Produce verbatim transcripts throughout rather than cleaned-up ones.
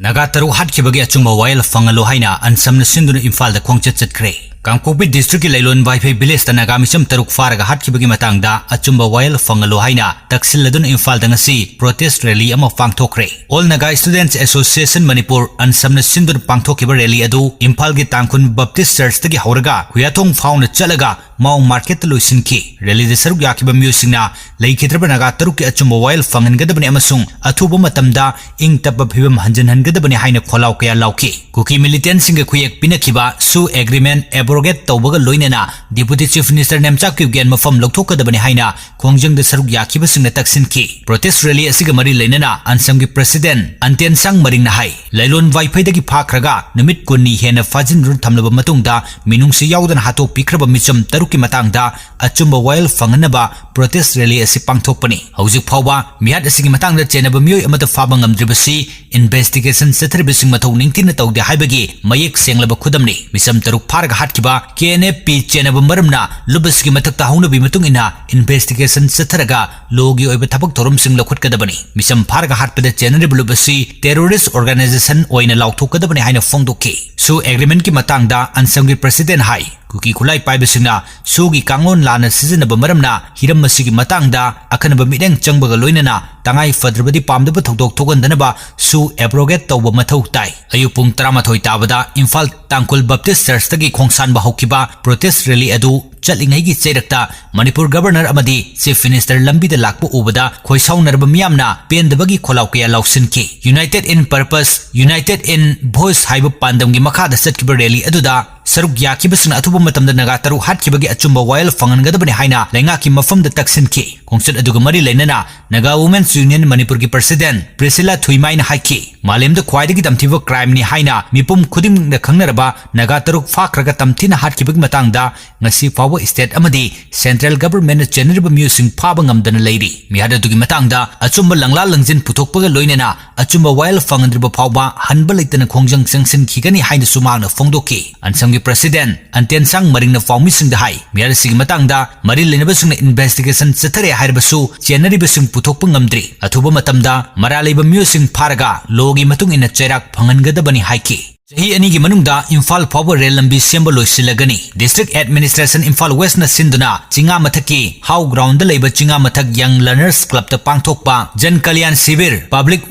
ꯅꯥꯒꯥ ꯇꯔꯨꯛ ꯍꯥꯠꯈꯤꯕꯒꯤ ꯑꯆꯨꯝꯕ ꯋꯥꯌꯦꯜ ꯐꯪꯍꯜꯂꯣ ꯍꯥꯏꯅ ꯑꯟꯁꯝꯅ ꯁꯤꯟꯗꯨꯅ ꯏꯝꯐꯥꯜꯗ ꯈꯣꯡꯆꯠ ꯆꯠꯈ꯭ꯔꯦ꯫ ꯀꯥꯡꯄꯣꯛꯄꯤ district ꯀꯤ ꯂꯩꯂꯣꯟ ꯋꯥꯏꯐꯩ village ꯇ ꯅꯥꯒꯥ ꯃꯤꯆꯝ ꯇꯔꯨꯛ ꯐꯥꯔꯒ ꯍꯥꯠꯈꯤꯕꯒꯤ ꯃꯇꯥꯡꯗ ꯑꯆꯨꯝꯕ ꯋꯥꯌꯦꯜ ꯐꯪꯍꯜꯂꯣ ꯍꯥꯏꯅ ꯇꯛꯁꯤꯜꯂꯗꯨꯅ ꯏꯝꯐꯥꯜꯗ ꯉꯁꯤ protest rally ꯑꯃ ꯄꯥꯡꯊꯣꯛꯈ꯭ꯔꯦ꯫ All Naga Students Association Manipur ꯑꯟꯁꯝꯅ ꯁꯤꯟꯗꯨꯅ ꯄꯥꯡꯊꯣꯛꯈꯤꯕ rally ꯑꯗꯨ ꯏꯝꯐꯥꯜꯒꯤ ꯇꯥꯡꯈꯨꯜ Baptist Church ꯇꯒꯤ ꯍꯧꯔꯒ ꯈꯨꯌꯥꯊꯣꯡ ꯐꯥꯎꯅ ꯆꯠꯂꯒ ꯃꯥꯎ market ꯇ ꯂꯣꯏꯁꯤꯟꯈꯤ꯫ Rally ꯗ ꯁꯔꯨꯛ ꯌꯥꯈꯤꯕ ꯃꯤꯑꯣꯏꯁꯤꯡꯅ ꯂꯩꯈꯤꯗ꯭ꯔꯕ ꯅꯥꯒꯥ ꯇꯔꯨꯛꯀꯤ ꯑꯆꯨꯝꯕ ꯋꯥꯌꯦꯜ ꯐꯪꯍꯟꯒꯗꯕꯅꯤ ꯑꯃꯁꯨꯡ ꯑꯊꯨꯕ ꯃꯇꯝꯗ ꯏꯪ ꯇꯞꯄ ꯐꯤꯕꯝ ꯍꯟꯖꯤꯟꯍꯟꯒꯗꯕꯅꯤ ꯍꯥꯏꯅ ꯈꯣꯜꯂꯥꯎ ꯀꯌꯥ ꯂꯥꯎꯈꯤ꯫ ꯀꯨꯀꯤ militant ꯁꯤꯡꯒ ꯈꯨꯌꯦꯛ ꯄꯤꯅꯈꯤꯕ ꯁꯨ agreement abrogate ꯇꯧꯕꯒ ꯂꯣꯏꯅꯅ Deputy Chief Minister ꯅꯦꯝꯆꯥꯛ ꯀꯤꯞꯒꯦꯟ ꯃꯐꯝ ꯂꯧꯊꯣꯛꯀꯗꯕꯅꯤ ꯍꯥꯏꯅ ꯈꯣꯡꯖꯪꯗ ꯁꯔꯨꯛ ꯌꯥꯈꯤꯕꯁꯤꯡꯅ ꯇꯛꯁꯤꯟꯈꯤ꯫ Protest rally ꯑꯁꯤꯒ ꯃꯔꯤ ꯂꯩꯅꯅ ꯑꯟꯁꯝꯒꯤ President ꯑꯟꯇꯦꯟꯁꯥꯡ ꯃꯔꯤꯡꯅ ꯍꯥꯏ, ꯂꯩꯂꯣꯟ ꯋꯥꯏꯐꯩꯗꯒꯤ ꯐꯥꯈ꯭ꯔꯒ ꯅꯨꯃꯤꯠ ꯀꯨꯟꯅꯤ ꯍꯦꯟꯅ ꯐꯥꯖꯤꯟꯗꯨꯅ ꯊꯝꯂꯕ ꯃꯇꯨꯡꯗ ꯃꯤꯅꯨꯡꯁꯤ ꯌꯥꯎꯗꯅ ꯍꯥꯠꯇꯣꯛꯄꯤꯈ꯭ꯔꯕ ꯃꯤꯆꯝ ꯇꯔꯨꯛꯀꯤ ꯃꯇꯥꯡꯗ ꯑꯆꯨꯝꯕ ꯋꯥꯌꯦꯜ ꯐꯪꯍꯟꯅꯕ protest rally ꯑꯁꯤ ꯄꯥꯡꯊꯣꯛꯄꯅꯤ꯫ ꯍꯧꯖꯤꯛ ꯐꯥꯎꯕ ꯃꯤꯍꯥꯠ ꯑꯁꯤꯒꯤ ꯃꯇꯥꯡꯗ ꯆꯦꯟꯅꯕ ꯃꯤꯑꯣꯏ ꯑꯃꯠꯇ ꯐꯥꯕ ꯉꯝꯗ꯭ꯔꯤꯕꯁꯤ investigation ꯆꯠꯊꯔꯤꯕꯁꯤꯡ ꯃꯊꯧ ꯅꯤꯡꯊꯤꯅ ꯇꯧꯗꯦ ꯍꯥꯏꯕꯒꯤ ꯃꯌꯦꯛ ꯁꯦꯡꯂꯕ ꯈꯨꯗꯝꯅꯤ꯫ ꯃꯤꯆꯝ ꯇꯔꯨꯛ ꯐꯥꯔꯒ ꯍꯥꯠꯈꯤꯕ K N F P ꯆꯦꯟꯅꯕ ꯃꯔꯝꯅ ꯂꯨꯞ ꯑꯁꯤꯒꯤ ꯃꯊꯛꯇ ꯍꯧꯅꯕꯤ ꯃꯇꯨꯡ ꯏꯟꯅ investigation ꯆꯠꯊꯔꯒ law ꯒꯤ ꯑꯣꯏꯕ ꯊꯕꯛ ꯊꯧꯔꯝꯁꯤꯡ ꯂꯧꯈꯠꯀꯗꯕꯅꯤ꯫ ꯃꯤꯆꯝ ꯐꯥꯔꯒ ꯍꯥꯠꯄꯗ ꯆꯦꯟꯅꯔꯤꯕ ꯂꯨꯞ ꯑꯁꯤ terrorist organization ꯑꯣꯏꯅ ꯂꯥꯎꯊꯣꯛꯀꯗꯕꯅꯤ ꯍꯥꯏꯅ ꯐꯣꯡꯗꯣꯛꯈꯤ꯫ ꯁꯨ agreement ꯀꯤ ꯃꯇꯥꯡꯗ ꯑꯟꯁꯝꯒꯤ President ꯍꯥꯏ, ꯀꯨꯀꯤ ꯈꯨꯠꯂꯥꯏ ꯄꯥꯏꯕꯁꯤꯡꯅ ꯁꯨꯒꯤ ꯀꯥꯡꯂꯣꯟ ꯂꯥꯟꯅ ꯁꯤꯖꯤꯟꯅꯕ ꯃꯔꯝꯅ ꯍꯤꯔꯝ ꯑꯁꯤꯒꯤ ꯃꯇꯥꯡꯗ ꯑꯈꯟꯅꯕ ꯃꯤꯠꯌꯦꯡ ꯆꯪꯕꯒ ꯂꯣꯏꯅꯅ ꯇꯉꯥꯏ ꯐꯗ꯭ꯔꯕꯗꯤ ꯄꯥꯝꯗꯕ ꯊꯧꯗꯣꯛ ꯊꯣꯛꯍꯟꯗꯅꯕ ꯁꯨ abrogate ꯇꯧꯕ ꯃꯊꯧ ꯇꯥꯏ꯫ ꯑꯌꯨꯛ ꯄꯨꯡ ꯇꯔꯥꯃꯥꯊꯣꯏ ꯇꯥꯕꯗ ꯏꯝꯐꯥꯜ ꯇꯥꯡꯈꯨꯜ Baptist Church ꯇꯒꯤ ꯈꯣꯡꯁꯥꯟꯕ ꯍꯧꯈꯤꯕ protest rally ꯑꯗꯨ ꯆꯠꯂꯤꯉꯩꯒꯤ ꯆꯩꯔꯛꯇ ꯃꯅꯤꯄꯨꯔ Governor ꯑꯃꯗꯤ Chief Minister ꯂꯝꯕꯤꯗ ꯂꯥꯛꯄ ꯎꯕꯗ ꯈꯣꯏꯁꯥꯎꯅꯔꯕ ꯃꯤꯌꯥꯝꯅ ꯄꯦꯟꯗꯕꯒꯤ ꯈꯣꯜꯂꯥꯎ ꯀꯌꯥ ꯂꯥꯎꯁꯤꯟꯈꯤ꯫ United in Purpose, United in Voice ꯍꯥꯏꯕ ꯄꯥꯟꯗꯝꯒꯤ ꯃꯈꯥꯗ ꯆꯠꯈꯤꯕ rally ꯑꯗꯨꯗ ꯁꯔꯨꯛ ꯌꯥꯈꯤꯕꯁꯤꯡꯅ ꯑꯊꯨꯕ ꯃꯇꯝꯗ ꯅꯥꯒꯥ ꯇꯔꯨꯛ ꯍꯥꯠꯈꯤꯕꯒꯤ ꯑꯆꯨꯝꯕ ꯋꯥꯌꯦꯜ ꯐꯪꯍꯟꯒꯗꯕꯅꯤ ꯍꯥꯏꯅ ꯂꯩꯉꯥꯛꯀꯤ ꯃꯐꯝꯗ ꯇꯛꯁꯤꯟꯈꯤ꯫ ꯈꯣꯡꯆꯠ ꯑꯗꯨꯒ ꯃꯔꯤ ꯂꯩꯅꯅ Naga Women's Union ꯃꯅꯤꯄꯨꯔꯒꯤ President ꯄ꯭ꯔꯤꯁꯤꯂꯥ ꯊꯨꯏꯃꯥꯏꯅ ꯍꯥꯏꯈꯤ, ꯃꯥꯂꯦꯝꯗ ꯈ꯭ꯋꯥꯏꯗꯒꯤ ꯇꯝꯊꯤꯕ crime ꯅꯤ ꯍꯥꯏꯅ ꯃꯤꯄꯨꯝ ꯈꯨꯗꯤꯡꯃꯛꯅ ꯈꯪꯅꯔꯕ ꯅꯥꯒꯥ ꯇꯔꯨꯛ ꯐꯥꯈ꯭ꯔꯒ ꯇꯝꯊꯤꯅ ꯍꯥꯠꯈꯤꯕꯒꯤ ꯃꯇꯥꯡꯗ ꯉꯁꯤ ꯐꯥꯎꯕ state ꯑꯃꯗꯤ central government ꯅ ꯆꯦꯟꯅꯔꯤꯕ ꯃꯤꯑꯣꯏꯁꯤꯡ ꯐꯥꯕ ꯉꯝꯗꯅ ꯂꯩꯔꯤ꯫ ꯃꯤꯍꯥꯠ ꯑꯗꯨꯒꯤ ꯃꯇꯥꯡꯗ ꯑꯆꯨꯝꯕ ꯂꯪꯂꯥ ꯂꯪꯖꯤꯟ ꯄꯨꯊꯣꯛꯄꯒ ꯂꯣꯏꯅꯅ ꯑꯆꯨꯝꯕ ꯋꯥꯌꯦꯜ ꯐꯪꯍꯟꯗ꯭ꯔꯤꯕ ꯐꯥꯎꯕ ꯍꯟꯕ ꯂꯩꯇꯅ ꯈꯣꯡꯖꯪ ꯆꯪꯁꯤꯟꯈꯤꯒꯅꯤ ꯍꯥꯏꯅꯁꯨ ꯃꯍꯥꯛꯅ ꯐꯣꯡꯗꯣꯛꯈꯤ꯫ ꯑꯟꯁꯝꯒꯤ President ꯑꯟꯇꯦꯟꯁꯥꯡ ꯃꯔꯤꯡꯅ ꯄꯥꯎꯃꯤꯁꯤꯡꯗ ꯍꯥꯏ꯫ ꯃꯤꯍꯥꯠ ꯑꯁꯤꯒꯤ ꯃꯇꯥꯡꯗ ꯃꯔꯤ ꯂꯩꯅꯕꯁꯤꯡꯅ investigation ꯆꯠꯊꯔꯦ ꯍꯥꯏꯔꯕꯁꯨ ꯆꯦꯟꯅꯔꯤꯕꯁꯤꯡ ꯄꯨꯊꯣꯛꯄ ꯉꯝꯗ꯭ꯔꯤ꯫ ꯑꯊꯨꯕ ꯃꯇꯝꯗ ꯃꯔꯥꯜ ꯂꯩꯕ ꯃꯤꯑꯣꯏꯁꯤꯡ ꯐꯥꯔꯒ lawꯒꯤ ꯃꯇꯨꯡ ꯏꯟꯅ ꯆꯩꯔꯥꯛ ꯐꯪꯍꯟꯒꯗꯕꯅꯤ ꯍꯥꯏꯈꯤ꯫ ꯆꯍꯤ ꯑꯅꯤꯒꯤ ꯃꯅꯨꯡꯗ ꯏꯝꯐꯥꯜ ꯐꯥꯎꯕ ꯔꯦꯜ ꯂꯝꯕꯤ ꯁꯦꯝꯕ ꯂꯣꯏꯁꯤꯜꯂꯒꯅꯤ꯫ District Administration ꯏꯝꯐꯥꯜ Westꯅ ꯁꯤꯟꯗꯨꯅ ꯆꯤꯉꯥ ꯃꯊꯛꯀꯤ ꯍꯥꯎ groundꯗ ꯂꯩꯕ ꯆꯤꯉꯥ ꯃꯊꯛ Young Learners Clubꯇ ꯄꯥꯡꯊꯣꯛꯄ ꯖꯟ ꯀꯜꯌꯥꯟ ꯁꯤꯕꯤꯔ Public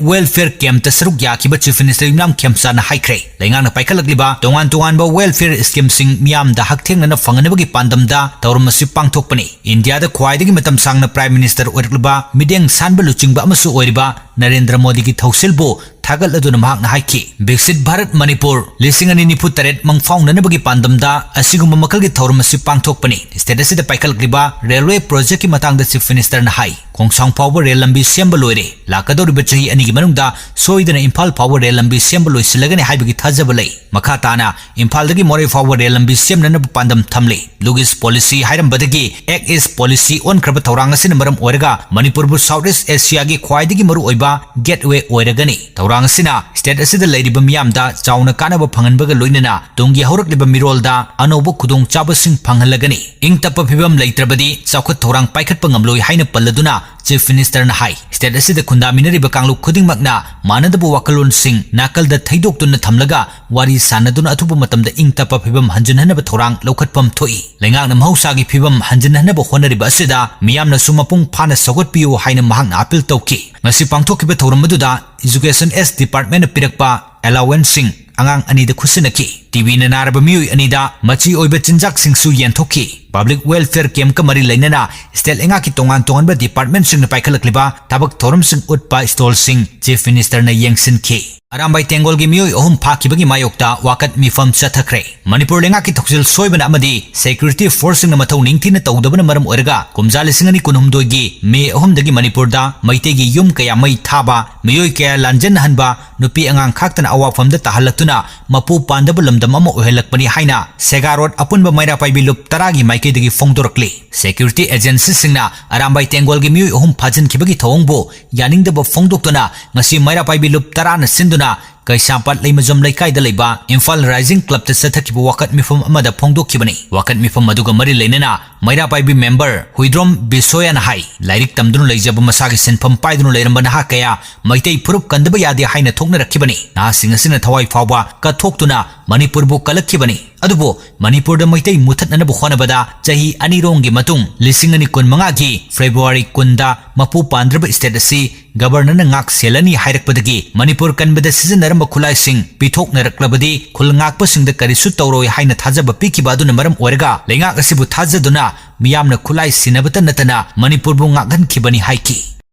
Welfare Campꯇ ꯁꯔꯨꯛ ꯌꯥꯈꯤꯕ Chief Minister ꯌꯨꯝꯅꯥꯝ ꯈꯦꯝꯆꯥꯅ ꯍꯥꯏꯈ꯭ꯔꯦ꯫ ꯂꯩꯉꯥꯛꯅ ꯄꯥꯏꯈꯠꯂꯛꯂꯤꯕ ꯇꯣꯉꯥꯟ ꯇꯣꯉꯥꯟꯕ welfare schemeꯁꯤꯡ ꯃꯤꯌꯥꯝꯗ ꯍꯛꯊꯦꯡꯅꯅ ꯐꯪꯍꯟꯅꯕꯒꯤ ꯄꯥꯟꯗꯝꯗ ꯊꯧꯔꯝ ꯑꯁꯤ ꯄꯥꯡꯊꯣꯛꯄꯅꯤ꯫ ꯏꯟꯗꯤꯌꯥꯗ ꯈ꯭ꯋꯥꯏꯗꯒꯤ ꯃꯇꯝ ꯁꯥꯡꯅ Prime Minister ꯑꯣꯏꯔꯛꯂꯕ ꯃꯤꯠꯌꯦꯡ ꯁꯥꯟꯕ ꯂꯨꯆꯤꯡꯕ ꯑꯃꯁꯨ ꯑꯣꯏꯔꯤꯕ ꯅꯔꯦꯟꯗ꯭ꯔ ꯃꯣꯗꯤꯒꯤ ꯊꯧꯁꯤꯜꯕꯨ ꯊꯥꯒꯠꯂꯗꯨꯅ ꯃꯍꯥꯛꯅ ꯍꯥꯏꯈꯤ, ꯕꯤꯛꯁꯤꯠ ꯚꯥꯔꯠ ꯃꯅꯤꯄꯨꯔ ꯂꯤꯁꯤꯡ ꯑꯅꯤ ꯅꯤꯐꯨ ꯇꯔꯦꯠ ꯃꯪꯐꯥꯎꯅꯅꯕꯒꯤ ꯄꯥꯟꯗꯝꯗ ꯑꯁꯤꯒꯨꯝꯕ ꯃꯈꯜꯒꯤ ꯊꯧꯔꯝ ꯑꯁꯤ ꯄꯥꯡꯊꯣꯛꯄꯅꯤ꯫ State ꯑꯁꯤꯗ ꯄꯥꯏꯈꯠꯂꯛꯂꯤꯕ railway projectꯀꯤ ꯃꯇꯥꯡꯗ Chief Ministerꯅ ꯍꯥꯏ, ꯈꯣꯡꯁꯥꯡ ꯐꯥꯎꯕ ꯔꯦꯜ ꯂꯝꯕꯤ ꯁꯦꯝꯕ ꯂꯣꯏꯔꯦ꯫ ꯂꯥꯛꯀꯗꯧꯔꯤꯕ ꯆꯍꯤ ꯑꯅꯤꯒꯤ ꯃꯅꯨꯡꯗ ꯁꯣꯏꯗꯅ ꯏꯝꯐꯥꯜ ꯐꯥꯎꯕ ꯔꯦꯜ ꯂꯝꯕꯤ ꯁꯦꯝꯕ ꯂꯣꯏꯁꯤꯜꯂꯒꯅꯤ ꯍꯥꯏꯕꯒꯤ ꯊꯥꯖꯕ ꯂꯩ꯫ ꯃꯈꯥ ꯇꯥꯅ ꯏꯝꯐꯥꯜꯗꯒꯤ ꯃꯣꯔꯦ ꯐꯥꯎꯕ ꯔꯦꯜ ꯂꯝꯕꯤ ꯁꯦꯝꯅꯅꯕ ꯄꯥꯟꯗꯝ ꯊꯝꯂꯤ꯫ Look East Policy ꯍꯥꯏꯔꯝꯕꯗꯒꯤ Act East Policy ꯑꯣꯟꯈ꯭ꯔꯕ ꯊꯧꯔꯥꯡ ꯑꯁꯤꯅ ꯃꯔꯝ ꯑꯣꯏꯔꯒ ꯃꯅꯤꯄꯨꯔꯕꯨ South East Asiaꯒꯤ ꯈ꯭ꯋꯥꯏꯗꯒꯤ ꯃꯔꯨꯑꯣꯏꯕ gateway ꯑꯣꯏꯔꯒꯅꯤ꯫ ꯊꯧꯔꯥꯡ ꯑꯁꯤꯅ state ꯑꯁꯤꯗ ꯂꯩꯔꯤꯕ ꯃꯤꯌꯥꯝꯗ ꯆꯥꯎꯅ ꯀꯥꯟꯅꯕ ꯐꯪꯍꯟꯕꯒ ꯂꯣꯏꯅꯅ ꯇꯨꯡꯒꯤ ꯍꯧꯔꯛꯂꯤꯕ ꯃꯤꯔꯣꯜꯗ ꯑꯅꯧꯕ ꯈꯨꯗꯣꯡꯆꯥꯕꯁꯤꯡ ꯐꯪꯍꯜꯂꯒꯅꯤ꯫ ꯏꯪ ꯇꯞꯄ ꯐꯤꯕꯝ ꯂꯩꯇ꯭ꯔꯕꯗꯤ ꯆꯥꯎꯈꯠ ꯊꯧꯔꯥꯡ ꯄꯥꯏꯈꯠꯄ ꯉꯝꯂꯣꯏ ꯍꯥꯏꯅ ꯄꯜꯂꯗꯨꯅ Chief Ministerꯅ ꯍꯥꯏ, state ꯑꯁꯤꯗ ꯈꯨꯟꯗꯥꯃꯤꯟꯅꯔꯤꯕ ꯀꯥꯡꯂꯨꯞ ꯈꯨꯗꯤꯡꯃꯛꯅ ꯃꯥꯟꯅꯗꯕ ꯋꯥꯈꯜꯂꯣꯟꯁꯤꯡ ꯅꯥꯀꯜꯗ ꯊꯩꯗꯣꯛꯇꯨꯅ ꯊꯝꯂꯒ ꯋꯥꯔꯤ ꯁꯥꯟꯅꯗꯨꯅ ꯑꯊꯨꯕ ꯃꯇꯝꯗ ꯏꯪ ꯇꯞꯄ ꯐꯤꯕꯝ ꯍꯟꯖꯤꯟꯍꯟꯅꯕ ꯊꯧꯔꯥꯡ ꯂꯧꯈꯠꯐꯝ ꯊꯣꯛꯏ꯫ ꯂꯩꯉꯥꯛꯅ ꯃꯍꯧꯁꯥꯒꯤ ꯐꯤꯕꯝ ꯍꯟꯖꯤꯟꯍꯟꯅꯕ ꯍꯣꯠꯅꯔꯤꯕ ꯑꯁꯤꯗ ꯃꯤꯌꯥꯝꯅꯁꯨ ꯃꯄꯨꯡ ꯐꯥꯅ ꯁꯧꯒꯠꯄꯤꯌꯨ ꯍꯥꯏꯅ ꯃꯍꯥꯛꯅ appeal ꯇꯧꯈꯤ꯫ ꯉꯁꯤ ꯄꯥꯡꯊꯣꯛꯈꯤꯕ ꯊꯧꯔꯝ ꯑꯗꯨꯗ Education S Departmentꯅ ꯄꯤꯔꯛꯄ allowanceꯁꯤꯡ ꯑꯉꯥꯡ ꯑꯅꯤꯗ ꯈꯨꯠꯁꯤꯟꯅꯈꯤ꯫ TBꯅ ꯅꯥꯔꯕ ꯃꯤꯑꯣꯏ ꯑꯅꯤꯗ ꯃꯆꯤ ꯑꯣꯏꯕ ꯆꯤꯟꯖꯥꯛꯁꯤꯡꯁꯨ ꯌꯦꯟꯊꯣꯛꯈꯤ꯫ Public Welfare Campꯀ ꯃꯔꯤ ꯂꯩꯅꯅ state ꯂꯩꯉꯥꯛꯀꯤ ꯇꯣꯉꯥꯟ ꯇꯣꯉꯥꯟꯕ departmentꯁꯤꯡꯅ ꯄꯥꯏꯈꯠꯂꯛꯂꯤꯕ ꯊꯕꯛ ꯊꯧꯔꯝꯁꯤꯡ ꯎꯠꯄ stallꯁꯤꯡ Chief Ministerꯅ ꯌꯦꯡꯁꯤꯟꯈꯤ꯫ ꯑꯔꯥꯝꯕꯥꯏ ꯇꯦꯡꯒꯣꯜꯒꯤ ꯃꯤꯑꯣꯏ ꯑꯍꯨꯝ ꯐꯥꯈꯤꯕꯒꯤ ꯃꯥꯌꯣꯛꯇ ꯋꯥꯀꯠ ꯃꯤꯐꯝ ꯆꯠꯊꯈ꯭ꯔꯦ꯫ ꯃꯅꯤꯄꯨꯔ ꯂꯩꯉꯥꯛꯀꯤ ꯊꯧꯁꯤꯜ ꯁꯣꯏꯕꯅ ꯑꯃꯗꯤ security forceꯁꯤꯡꯅ ꯃꯊꯧ ꯅꯤꯡꯊꯤꯅ ꯇꯧꯗꯕꯅ ꯃꯔꯝ ꯑꯣꯏꯔꯒ ꯀꯨꯝꯖꯥ ꯂꯤꯁꯤꯡ ꯑꯅꯤ ꯀꯨꯟꯍꯨꯝꯗꯣꯏꯒꯤ May ꯑꯍꯨꯝꯗꯒꯤ ꯃꯅꯤꯄꯨꯔꯗ ꯃꯩꯇꯩꯒꯤ ꯌꯨꯝ ꯀꯌꯥ ꯃꯩ ꯊꯥꯕ, ꯃꯤꯑꯣꯏ ꯀꯌꯥ ꯂꯥꯟꯖꯟꯅꯍꯟꯕ, ꯅꯨꯄꯤ ꯑꯉꯥꯡ ꯈꯥꯛꯇꯅ ꯑꯋꯥꯐꯝꯗ ꯇꯥꯍꯜꯂꯛꯇꯨꯅ ꯃꯄꯨ ꯄꯥꯟꯗꯕ ꯂꯝꯗꯝ ꯑꯃ ꯑꯣꯏꯍꯜꯂꯛꯄꯅꯤ ꯍꯥꯏꯅ ꯁꯦꯒꯥ ꯔꯣꯗ ꯑꯄꯨꯟꯕ ꯃꯩꯔꯥ ꯄꯥꯏꯕꯤ ꯂꯨꯞ ꯇꯔꯥꯒꯤ ꯃꯥꯏꯀꯩꯗꯒꯤ ꯐꯣꯡꯗꯣꯔꯛꯂꯤ꯫ Security agencyꯁꯤꯡꯅ ꯑꯔꯥꯝꯕꯥꯏ ꯇꯦꯡꯒꯣꯜꯒꯤ ꯃꯤꯑꯣꯏ ꯑꯍꯨꯝ ꯐꯥꯖꯤꯟꯈꯤꯕꯒꯤ ꯊꯧꯑꯣꯡꯕꯨ ꯌꯥꯅꯤꯡꯗꯕ ꯐꯣꯡꯗꯣꯛꯇꯨꯅ ꯉꯁꯤ ꯃꯩꯔꯥ ꯄꯥꯏꯕꯤ ꯂꯨꯞ ꯇꯔꯥꯅ ꯁꯤꯟꯗꯨꯅ ꯀꯩꯁꯥꯝꯄꯥꯠ ꯂꯩꯃꯖꯝ ꯂꯩꯀꯥꯏꯗ ꯂꯩꯕ ꯏꯝꯐꯥꯜ ꯔꯥꯏꯖꯤꯡ ꯀ꯭ꯂꯕꯇ ꯆꯠꯊꯈꯤꯕ ꯋꯥꯀꯠ ꯃꯤꯐꯝ ꯑꯃꯗ ꯐꯣꯡꯗꯣꯛꯈꯤꯕꯅꯤ꯫ ꯋꯥꯀꯠ ꯃꯤꯐꯝ ꯑꯗꯨꯒ ꯃꯔꯤ ꯂꯩꯅꯅ ꯃꯩꯔꯥ ꯄꯥꯏꯕꯤ ꯃꯦꯝꯕꯔ ꯍꯨꯏꯗ꯭ꯔꯣꯝ ꯕꯤꯁꯣꯌꯥꯅ ꯍꯥꯏ, ꯂꯥꯏꯔꯤꯛ ꯇꯝꯗꯨꯅ ꯂꯩꯖꯕ, ꯃꯁꯥꯒꯤ ꯁꯤꯟꯐꯝ ꯄꯥꯏꯗꯨꯅ ꯂꯩꯔꯝꯕ ꯅꯍꯥ ꯀꯌꯥ ꯃꯩꯇꯩ ꯐꯨꯔꯨꯞ ꯀꯟꯗꯕ ꯌꯥꯗꯦ ꯍꯥꯏꯅ ꯊꯣꯛꯅꯔꯛꯈꯤꯕꯅꯤ꯫ ꯅꯍꯥꯁꯤꯡ ꯑꯁꯤꯅ ꯊꯋꯥꯏ ꯐꯥꯎꯕ ꯀꯠꯊꯣꯛꯇꯨꯅ ꯃꯅꯤꯄꯨꯔꯕꯨ ꯀꯜꯂꯛꯈꯤꯕꯅꯤ꯫ ꯑꯗꯨꯕꯨ ꯃꯅꯤꯄꯨꯔꯗ ꯃꯩꯇꯩ ꯃꯨꯊꯠꯅꯅꯕ ꯍꯣꯠꯅꯕꯗ ꯆꯍꯤ ꯑꯅꯤꯔꯣꯝꯒꯤ ꯃꯇꯨꯡ ꯂꯤꯁꯤꯡ ꯑꯅꯤ ꯀꯨꯟꯃꯉꯥꯒꯤ ꯐꯦꯕ꯭ꯔꯨꯋꯥꯔꯤ ꯀꯨꯟꯗ ꯃꯄꯨ ꯄꯥꯟꯗ꯭ꯔꯕ state ꯑꯁꯤ Governorꯅ ꯉꯥꯛ ꯁꯦꯜꯂꯅꯤ ꯍꯥꯏꯔꯛꯄꯗꯒꯤ ꯃꯅꯤꯄꯨꯔ ꯀꯟꯕꯗ ꯁꯤꯖꯤꯟꯅꯔꯝꯕ ꯈꯨꯠꯂꯥꯏꯁꯤꯡ ꯄꯤꯊꯣꯛꯅꯔꯛꯂꯕꯗꯤ ꯈꯨꯜ ꯉꯥꯛꯄꯁꯤꯡꯗ ꯀꯔꯤꯁꯨ ꯇꯧꯔꯣꯏ ꯍꯥꯏꯅ ꯊꯥꯖꯕ ꯄꯤꯈꯤꯕ ꯑꯗꯨꯅ ꯃꯔꯝ ꯑꯣꯏꯔꯒ ꯂꯩꯉꯥꯛ ꯑꯁꯤꯕꯨ ꯊꯥꯖꯗꯨꯅ ꯃꯤꯌꯥꯝꯅ ꯈꯨꯠꯂꯥꯏ ꯁꯤꯟꯅꯕꯇ ꯅꯠꯇꯅ ꯃꯅꯤꯄꯨꯔꯕꯨ ꯉꯥꯛꯍꯟꯈꯤꯕꯅꯤ ꯍꯥꯏꯈꯤ꯫